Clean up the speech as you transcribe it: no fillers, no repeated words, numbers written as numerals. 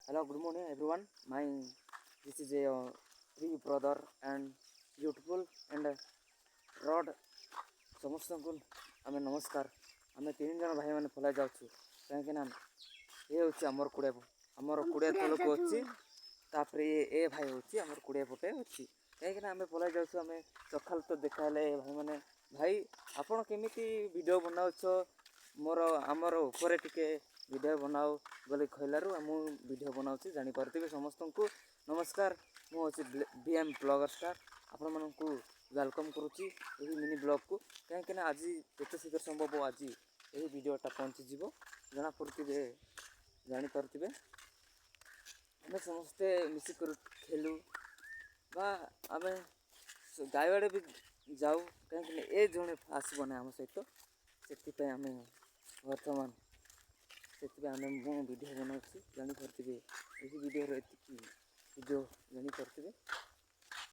Hello, good morning everyone. My this is a three brother and beautiful and rod. ସମସ୍ତଙ୍କୁ ଆମେ ନମସ୍କାର। ଆମେ ତିନି ଜଣ ଭାଇମାନେ ପଳାଇ ଯାଉଛୁ, କାହିଁକିନା ଏ ହେଉଛି ଆମର କୁଡ଼ିଆ, ଆମର କୁଡ଼ିଆ ତଳକୁ ଅଛି। ତାପରେ ଏ ଭାଇ ହେଉଛି ଆମର କୁଡ଼ିଆ ପଟେ ଅଛି। କାହିଁକିନା ଆମେ ପଳାଇ ଯାଉଛୁ। ଆମେ ସକାଳୁ ତ ଦେଖା ହେଲେ ଏ ଭାଇମାନେ, "ଭାଇ, ଆପଣ କେମିତି ଭିଡ଼ିଓ ବନାଉଛ? ମୋର ଆମର ଉପରେ ଟିକେ ଭିଡ଼ିଓ ବନାଅ" ବୋଲି କହିଲାରୁ ମୁଁ ଭିଡ଼ିଓ ବନାଉଛି, ଜାଣିପାରୁଥିବେ। ସମସ୍ତଙ୍କୁ ନମସ୍କାର। ମୁଁ ହେଉଛି ବି ଏମ୍ ବ୍ଲଗର ଷ୍ଟାର୍। ଆପଣମାନଙ୍କୁ welcome କରୁଛି ଏହି ମିନି ବ୍ଲଗ୍କୁ, କାହିଁକିନା ଆଜି ଯେତେ ଶୀଘ୍ର ସମ୍ଭବ ଆଜି ଏହି ଭିଡ଼ିଓଟା ପହଞ୍ଚିଯିବ, ଜଣାପଡ଼ୁଥିବେ, ଜାଣିପାରୁଥିବେ। ଆମେ ସମସ୍ତେ ମିଶିକରି ଖେଳୁ ବା ଆମେ ଗାଈଆଡ଼େ ବି ଯାଉ, କାହିଁକିନା ଏ ଜଣେ ଆସିବ ନାହିଁ ଆମ ସହିତ। ସେଥିପାଇଁ ଆମେ ବର୍ତ୍ତମାନ ସେଥିପାଇଁ ଆମେ ମୁଁ ଭିଡ଼ିଓ ବନାଉଛି, ଜାଣିପାରୁଥିବେ। ଏହି ଭିଡ଼ିଓର ଏତିକି ଭିଡ଼ିଓ ଜାଣିପାରୁଥିବେ।